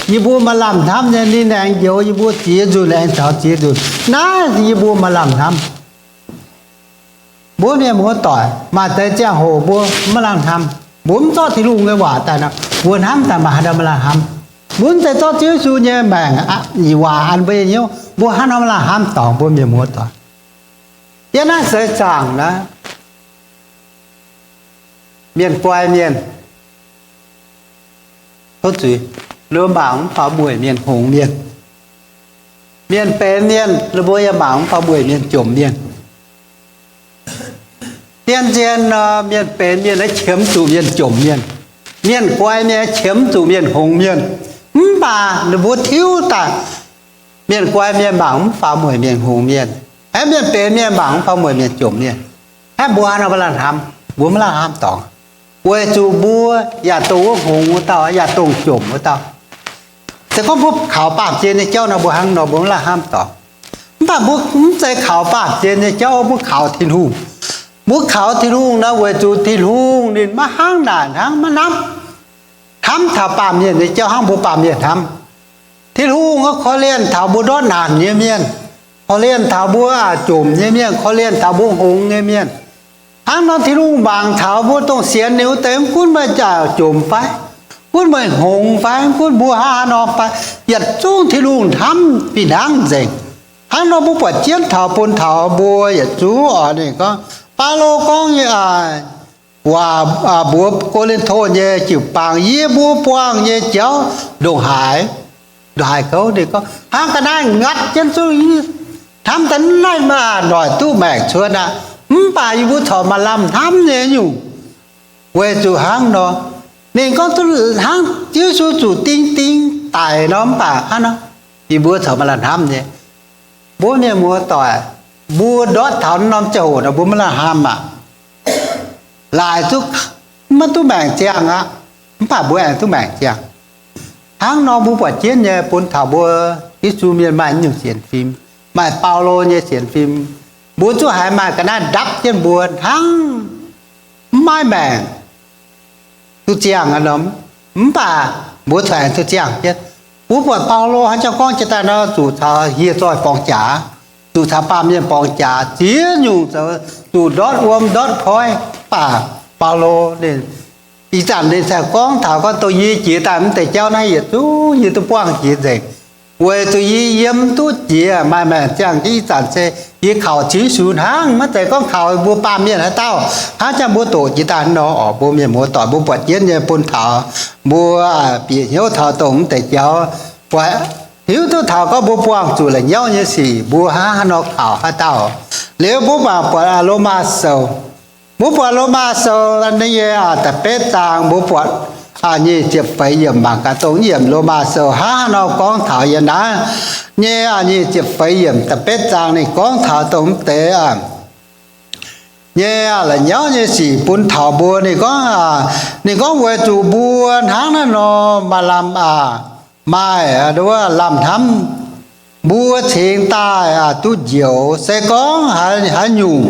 yie mbuo maaih lamh hnamv nyei, ninh aengx njoux yie mbuo ziex nzunc aengx taux ziex nzunc. Naaiv yie mbuo maaih lamh hnamv. Mbuo mienh muoz-doic, maaih deix ziangh hoc mbuo maiv lamh hnamv, mbuo mv zorqv Tin-Hungh nyei waac daaih nor, mbuo hnamv daaih maaih haaix dauh maiv lamh hnamv? Mbuo mv zeiz zorqv Ziouv Yesu nyei maengc waac an mbuo nyei hnyouv, mbuo hnangv nor maiv lamh hnamv dorngc mbuo mienh muoz-doic. Yiem naaiv seix zaangc naaiv, mienh guai mienh, tov zuiz, ninh mbuo mangc mv faaux mueic mienh hngongx mienh. Mienh benx mienh, ninh mbuo yaac mangc mv faaux mueic mienh jomc mienh. Zien-zien nor, mienh benx mienh aeqv, qiemx zuqc mienh jomc mienh. Mienh guai mienh aeqv, qiemx zuqc mienh hngongx mienh. Mv baac ninh mbuo tiuv daaih Mienh guai mienh mangc mv faaux mueic mienh hngongx mienh. Aav, mienh benx mienh mangc mv faaux mueic mienh jomc mienh. Aav, mbuo haaix nor maiv lamh hnamv? Mbuo maiv lamh hnamv dorngx. Weic zuqc mbuo yaac dongh wuov hngongx wuov dauh, yaac dongh jomc wuov dauh. Se gorngv mbuo kaux baamh gen nyei jauv nor, mbuo hnangv nor mbuo maiv lamh hnamv dorngx. Mv baac mbuo mv zeiz kaux baamh gen nyei jauv, mbuo kaux Tin-Hungh. Mbuo kaux Tin-Hungh nor, weic zuqc Tin-Hungh ninh maiv hnangv naaic hnangv, maiv hnamv, hnamv taux baamh mienh nyei jauv hnangv mbuo baamh mienh hnamv. Tin-Hungh korv lienh taux mbuo ndortv naanc nyei mienh, korv lienh taux mbuo jomc nyei mienh, korv lienh taux mbuo hngongx nyei mienh. Hnangv nor Tin-Hungh mangc taux mbuo dongh sienx ninh wuov deix, mv gunv meih jomc fai, gunv meih hngongx fai, mv gunv mbuo hnangv haaix nor fai, yietc zungv Tin-Hungh hnamv fih hnangv nzengc. Hnangv nor mbuo buatc jienv taux bun taux mbuo yietc zungv oc. Ninh gorngv, Baulo gorngv nyei waac mbuox Ko^lin^to nyei jiu-baang, yie mbuo buangh nyei jauv ndongc haaix, ndongc haaix kouv. Ninh gorngv hnangv ga'naaiv ngatv jienv zungv hnamv daaih naaiv maaih noic duqv maengc cuotv aqv. Mv baac yie mbuo corc maaih lamh hnamv nyei nyungc. Weic zuqc hnangv nor, ninh gorngv duqv hnangv Yesu zuqc ding ding daic nor, mv baac hnangv nor, yie mbuo corc maaih lamh hnamv nyei. Mbuo mienh muoz-doic, mbuo ndortv taux norm ziangh hoc nor mbuo maiv lamh hnamv aqv. Laaic zuqc maiv duqv maengc ziangh aqv, mv baac mbuo aengx duqv maengc ziangh. Hnangv nor mbuo buatc jienv nyei bun taux mbuo Yesu mienh maaih nyungc sienx fim, maaih Baulo nyei sienx fim. Mbuo zungv haiz maaih ga'naaiv ndapv jienv mbuo hnangv maiv maaih maengc duqv ziangh aqv nor, mv baac mbuo corc aengx duqv ziangh jienv. Mbuo buatc Baulo haaix jauv gorngv jiex daaih nor, zuqc caux hieh zoih borngz jaax, zuqc caux baamh mienh borngz jaax, ziex nyungc zoux, zuqc ndortv wuom ndortv koiv, mv baac Baulo ninh ih zanc ninh se gorngv taux gorngv dongh yie jiex daaih mv deix jauv naaiv yietc zungv yie duqv buangh jiex nzengc. Weic zuqc yie yiem duqv jiex maaih maengc ziangh jienv ih zanc se yie kaux Ziouv Yesu hnangv, maiv zeiz gorngv kaux mbuo baamh mienh haaix dauh. Hnangv jangx mbuo doqc jiex daaih nor oc, mbuo mienh muoz-doic, mbuo buatc jienv nyei bun taux mbuo bieqc hnyouv taux dongh mv deix jauv, hiuv duqv taux gorngv mbuo buangh zuqc la'nyauv nyei sic, mbuo hnangv haaix nor kaux haaix dauh. Liuz mbuo mangc buatc Lomaa Sou, mbuo buatc Lomaa Sou nyei da'betv zaang, mbuo buatc nyic ziepc feix yiemc, mangc gaax dongh yiemc Lomaa Sou hnangv haaix nor gorngv taux yiem naaiv nyei nyic ziepc feix yiemc da'betv zaang ninh gorngv taux dongh mv deix nyei la'nyauv nyei sic bun taux mbuo. Ninh gorngv, ninh gorngv weic zuqc mbuo hnangv naaiv nor maaih lamh, maaih lamh hnamv, mbuo cingx daaih duqv njoux. Se gorngv haaix nyungc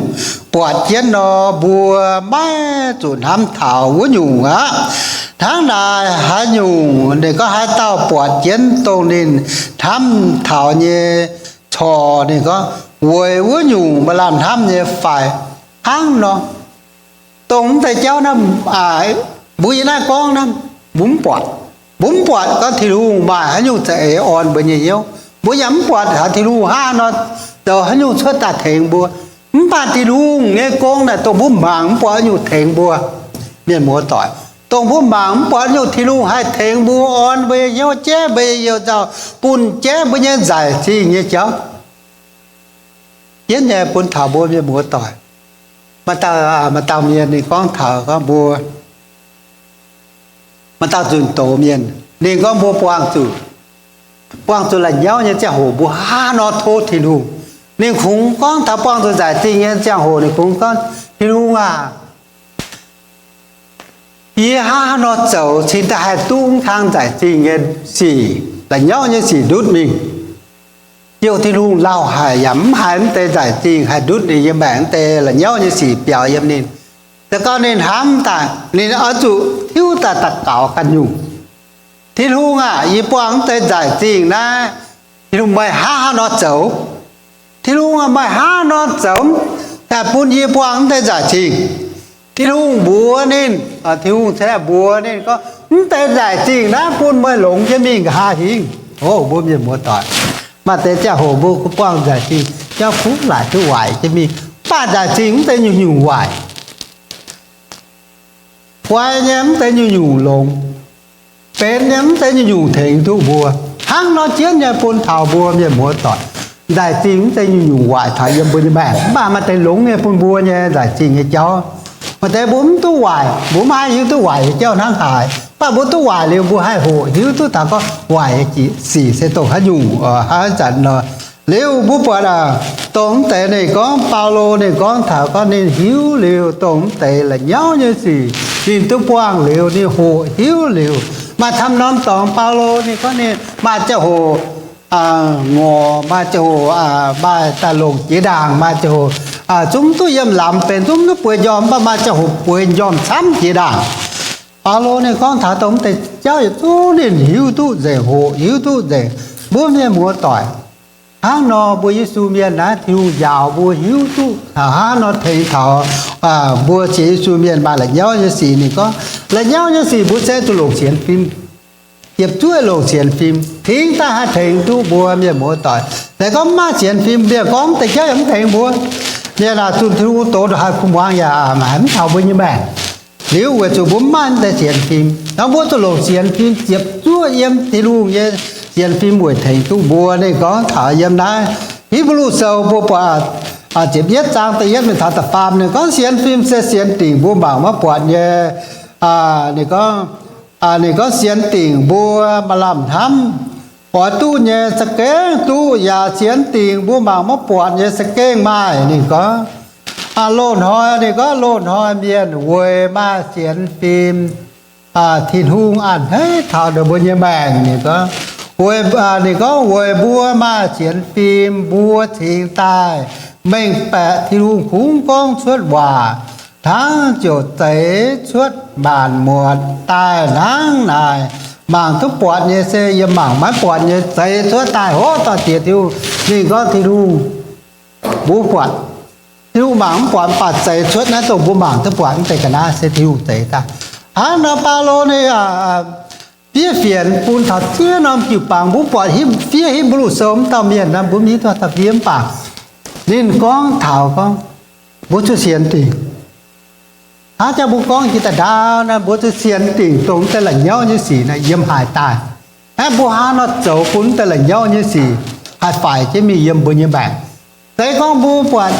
buatc jienv nor, mbuo maiv zuqc hnamv taux wuov nyungc aqv. Hnangv naaic haaix nyungc ninh gorngv haaix dauh buatc jienv dongh ninh hnamv taux nyei corc, ninh gorngv weic wuov nyungc maaih lamh hnamv nyei fai? Hnangv nor, dongh mv deix jauv naaiv, mbuo yie naaiv gorngv naaiv, mbuo mv buatc. Mbuo mv buatc gorngv Tin-Hungh maaih haaix nyungc za'eix orn mbuo nyei hnyouv. Mbuo yaac mv buatc taux Tin-Hungh hnangv haaix nor zoux haaix nyungc cuotv daaih tengx mbuo. Mv baac Tin-Hungh nyei gong naaic dongh mbuo mangc mv buatc haaix nyungc tengx mbuo. Mienh muoz-doic, dongh mbuo mangc mv buatc haaix nyungc Tin-Hungh haih tengx mbuo, orn mbuo nyei hnyouv, jaiv mbuo nyei you-nzauh, bun jaiv mbuo nyei nzaic zingh nyei jauv. Jienv nyei bun taux mbuo mienh muoz-doic. Maaih dauh, maaih dauh mienh ninh gorngv taux gorngv mbuo, maaih dauh nzunc doz mienh, ninh gorngv mbuo buangh zuqc, buangh zuqc la'nyauv nyei ziangh hoc mbuo hnangv haaix nor tov Tin-Hungh. Ninh kungx gorngv taux buangh zuqc nzaic zingh nyei ziangh hoc ninh kungx gorngv, Tin-Hungh aac, yie hnangv haaix nor zoux cingx daaih haih duqv mv kang nzaic zingh nyei sic, la'nyauv nyei sic ndutv mingh? Ziouv Tin-Hungh lauh haic yaac mv haiz mv deix nzaic zingh haih ndutv ninh nyei maengc, mv deix la'nyauv nyei sic biaux yiem ninh. Se gorngv ninh hnamv daaih, ninh oix zuqc tiuv daaih daux gaux ganh nyungc. Tin-Hungh aah, yie buangh mv deix nzaic zingh naaiv, Tin-Hungh, meih hnangv haaix nor zoux? Tin-Hungh aah, meih hnangv haaix nor zoux daaih bun yie buangh mv deix nzaic zingh? Tin-Hungh mbuox ninh, Tin-Hungh cingx mbuox ninh gorngv, mv deix nzaic zingh naaiv bun meih longx jienv mingh nqa'haav hingv. O mbuo mienh muoz-doic, maaih deix ziangh hoc mbuo buangh nzaic zingh jauv kuv laaic duqv waaic jienv mingh. Mv baac nzaic zingh mv zeiz nyungc-nyungc waaic. Guai nyei mv zeiz nyungc-nyungc longx. Benx nyei mv zeiz nyungc-nyungc tengx duqv mbuo. Hnangv nor jienv nyei bun taux mbuo mienh muoz-doic, nzaic zingh mv zeiz nyungc-nyungc waaic taux yiem mbuo nyei maengc. Mv baac maaih deix longx nyei bun mbuo nyei nzaic zingh nyei jauv. Maaih deix mbuo mv duqv waaic, mbuo maiv hiuv duqv waaic nyei jauv hnangv haaix. baac mbuo duqv waaic liuz, mbuo haih hoqc hiuv duqv taux gorngv waaic nyei sic se dongh haaix nyungc, haaix zanc nor. Liuz mbuo buatc aac, dongh mv deix ninh gorngv, Baulo ninh gorngv taux gorngv ninh hiuv liuz dongh mv deix la'nyauv nyei sic, ninh duqv buangh liuz, ninh hoqc hiuv liuz. Maaih camv norm dorngx Baulo ninh gorngv ninh maaih ziangh hoc ngorc, maaih ziangh hoc maaih daaih longc jiex ndaangc, maaih ziangh hoc zungv duqv yiem lamz benx, zungv duqv bueix njormh, mv baac maaih ziangh hoc bueix njormh camv jiex ndaangc. Baulo ninh gorngv taux dongh mv deix jauv yietc zungv ninh hiuv duqv nzengc, hoqc hiuv duqv nzengc. Mbuo mienh muoz-doic, hnangv nor mbuo Yesu mienh naaiv, Tin-Hungh njaaux mbuo hiuv duqv taux hnangv nor tengx taux mbuo sienx Yesu mienh maaih la'nyauv nyei sic. Ninh gorngv la'nyauv nyei sic mbuo se zuqc longc sienx fim, ziepc zuoqv longc sienx fim, cingx daaih haih tengx duqv mbuo mienh muoz-doic. Se gorngv mv maaih sienx fim, mienh gorngv deix jauv yaac mv tengx mbuo. Mienh aah, zunh Tin-Hungh doz ndongc haaix kuh muangx yaac haiz mv taux mbuo nyei maengc. Liuz weic zuqc mbuo mv maaih mv deix sienx fim nor, mbuo zuqc longc sienx fim ziepc zuoqv yiem Tin-Hungh nyei sienx fim weic tengx duqv mbuo. Ninh gorngv taux yiem naaiv Hipv^lu Sou mbuo buatc ziepc yietv zaang da'yietv mingh taux da'faam, ninh gorngv sienx fim se sienx dingc mbuo mangc maiv buatc nyei. Ninh gorngv, ninh gorngv sienx dingc mbuo maaih lamh hnamv oix duqv nyei za'gengh duqv, yaac sienx dingc mbuo mangc maiv buatc nyei za'gengh maaih. Ninh gorngv, loz-hnoi, ninh gorngv loz-hnoi mienh weic maaih sienx fim Tin-Hungh a'hneiv taux ninh mbuo nyei maengc. Ninh gorngv, ninh gorngv weic mbuo maaih sienx fim, mbuo cingx daaih mengh baeqc Tin-Hungh kungx gorngv cuotv waac hnangv ziouc zeix cuotv maanc muotc daaih hnangv naaic. Mangc duqv buatc nyei se yiem, mangc maiv buatc nyei zeix cuotv daaih hov daaih jiex Tin-Hungh. Ninh gorngv Tin-Hungh mbuo buatc, Tin-Hungh mangc mv buatc, mv baac zeix cuotv naaiv dongh mbuo mangc duqv buatc mv deix ga'naaiv se Tin-Hungh zeix daaih. Hnangv nor Baulo ninh fiev fienx bun taux ziex norm jiu-baang. Mbuo buatc fiev Hipv^lu Sou wuov dauh mienh naaiv, mbuo mv hiuv duqv dauh fiev, mv baac ninh gorngv taux gorngv mbuo zuqc sienx dingc. Hnangv jangx mbuo gorngv jiex daaih ndaauv naaiv, mbuo zuqc sienx dingc dongh mv deix la'nyauv nyei sic naaiv yiem haaix daaih. Hnangv mbuo hnangv nor zoux bun mv deix la'nyauv nyei sic haih faix jienv mingh yiem mbuo nyei maengc. Se gorngv mbuo buatc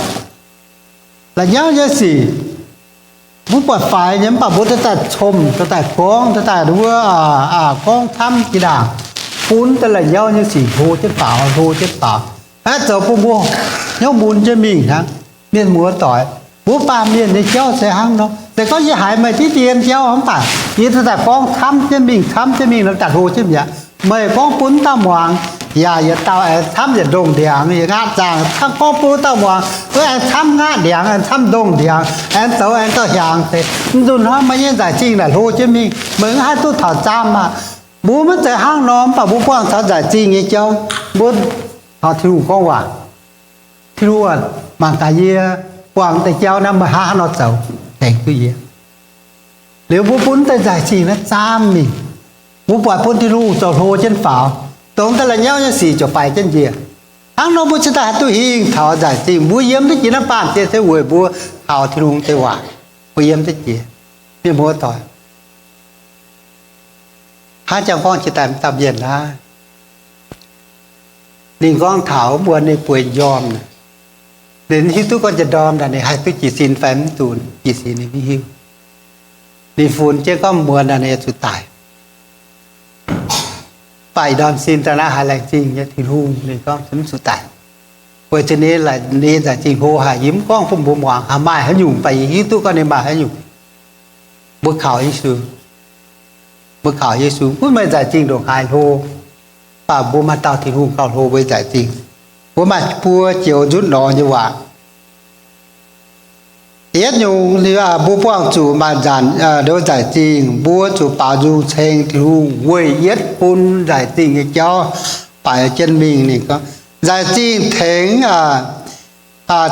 la'nyauv nyei sic, mbuo buatc faix nyei, mv baac mbuo duqv daaih comc, duqv daaih gorngv, duqv daaih wuov, gorngv camv jiex ndaangc, bun mv deix la'nyauv nyei sic hlo jienv faaux, hlo jienv faaux, hnangv zoux bun mbuo hnyouv mun jienv mingh hnangv. Mienh muoz-doic, mbuo baamh mienh nyei jauv se hnangv nor. Se gorngv yie haiz meih diqv dien jauv mv baac yie duqv daaih gorngv camv jienv mingh, camv jienv mingh nor daaih hlo jienv mi'aqv. Meih gorngv bun mv dauh muangx, yaac yietc dauh aengx camv yietc ndongh ndiangx, yaac nqa'haav zaangc camv gorngv bun wuov dauh muangx, wuov aengx camv nqa'haav ndiangx, aengx camv ndongh ndiangx, aengx zoux aengx gauh hiaangx deix. Mv nzunc hnoi meih nyei nzaic zingh naaic hlo jienv mingh, meih mv haih duqv taux zaamv aqv. Mbuo maiv zeiz hnangv nor, mv baac mbuo buangh taux nzaic zingh nyei jauv, mbuo taux Tin-Hungh gorngv waac. Tin-Hungh, mangc gaax yie buangh deix jauv naaiv, meih hnangv haaix nor zoux tengx duqv yie. Liuz mbuo bun deix nzaic zingh naaiv zaamv mingh, mbuo buatc bun Tin-Hungh zoux hlo jienv faaux, dongh deix la'nyauv nyei sic ziouc faix jienv njiec. Hnangv nor mbuo cingx daaih haih duqv hingh taux nzaic zingh. Mbuo yiem duqv jiex naaiv baamh gen se weic mbuo kaux Tin-Hungh deix waac. Mbuo yiem duqv jiex. Mienh muoz-doic, hnangv jangx gorngv jiex daaih dauh mienh naaiv, ninh gorngv taux mbuo ninh bueix njormh, ninh hiuv duqv gorngv njang ndorm naaic ninh haih duqv jiez sin fai mv duqv jiez sin ninh maiv hiuv. Ninh funx jienv gorngv muonz naaic ninh zuqc daic. Mv baac ih ndorm sin daaih naaiv haiz laengz zingh nyei Tin-Hungh, ninh gorngv mv zuqc daic. Weic zuqc ninh, ninh nzaic zingh hlo haic. Yie mv gorngv bun mbuo muangx maaih haaix nyungc, mv baac yie hiuv duqv gorngv ninh maaih haaix nyungc. Mbuo kaux Yesu, mbuo kaux Yesu, gunv meih nzaic zingh ndongc haaix hlo, mv baac mbuo maaih dauh Tin-Hungh gauh hlo mbuo nzaic zingh. Mbuo maaih buo joux nzutv lorz nyei waac. Yietv nyungc, mbuo buangh zuqc maaih nzanc, nzaic zingh, mbuo zuqc baaux nzung ceng Tin-Hungh weic yietv bun nzaic zingh nyei jauv baix jienv mingh. Ninh gorngv nzaic zingh tengx,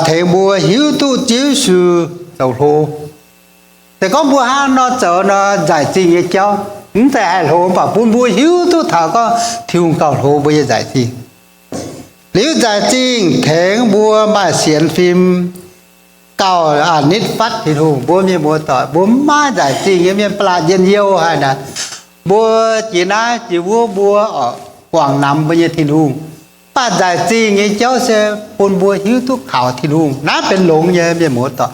tengx mbuo hiuv duqv Ziouv Yesu zoux hlo. Se gorngv mbuo hnangv nor zoux nor, nzaic zingh nyei jauv mv zeiz haih hlo, mv baac bun mbuo hiuv duqv taux gorngv Tin-Hungh gauh hlo mbuo nyei nzaic zingh. Liuz nzaic zingh tengx mbuo maaih sienx fim gauh nitv fatv Tin-Hungh. Mbuo mienh muoz-doic, mbuo mv maaih nzaic zingh nyei mienh ba'laqc njien-youh haic naaic. Mbuo jiex naaiv jiex wuov mbuo oix guangc namx mbuo nyei Tin-Hungh. Mv baac nzaic zingh nyei jauv se bun mbuo hiuv duqv kaux Tin-Hungh. Naaiv benx longx nyei, mienh muoz-doic.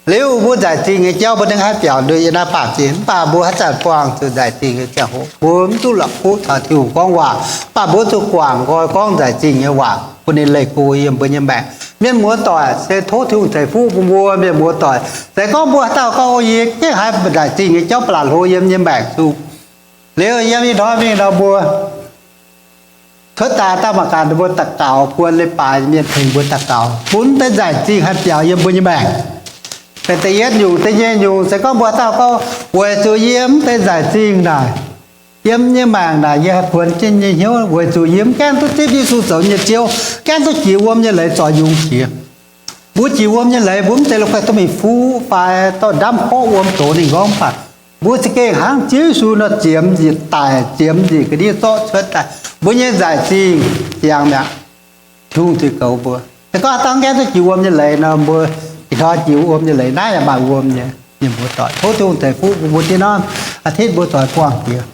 Liuz mbuo nzaic zingh nyei jauv mbuo hnangv haaix biaux nduov yie naaiv baamh gen, mv baac mbuo haaix zanc buangh zuqc nzaic zingh nyei ziangh hoc, mbuo mv duqv la'kuqv taux Tin-Hungh gorngv waac, mv baac mbuo zuqc guangc nqoi gorngv nzaic zingh nyei waac bun ninh leih go yiem mbuo nyei maengc. Mienh muoz-doic, se tov Tin-Hungh ceix fuqv bun mbuo mienh muoz-doic. Se gorngv mbuo haaix dauh gorngv, O, yie gengh haiz nzaic zingh nyei jauv ba'laqc hlo yiem nyei maengc zuqc. Liuz yiem ih hnoi mingh nor mbuo cuotv daaih daaih mangc gaax, mbuo daux gaux, buon leiz-baaix mienh tengx mbuo daux gaux, bun deix nzaic zingh haih biaux yiem mbuo nyei maengc. Benx da'yietv nyungc, da'nyeic nyungc, se gorngv mbuo haaix dauh gorngv, Weic zuqc yie mv deix nzaic zingh naaic, yiem nyei maengc naaic yie haih kuonx jienv nyei hnyouv weic zuqc yie mv gaengh duqv zipv Yesu zoux nyei Ziouv, gaengh duqv jiex wuom nyei leiz zorc yungz jiex. Mbuo jiex wuom nyei leiz, mbuo mv zeiz la'guaih duqv mingh fuqv fai dorh ndamv porv wuom doz ninh nqorngv, mv baac mbuo za'gengh hnangv Ziouv Yesu nor ziemx nzipc daic, ziemx nzipc ga'ndiev zorqv cuotv daaih. Mbuo nyei nzaic zingh ziangx mi'aqv. Tin-Hungh ziouc goux mbuo. Se gorngv haaix dauh gaengh duqv jiex wuom nyei leiz nor, mbuo ih hnoi jiex wuom nyei leiz naaiv yaac maaih wuom nyei. Mienh muoz-doic, tov Tin-Hungh ceix fuqv bun mbuo dieh norm aa titv mbuo doix buangh jiex.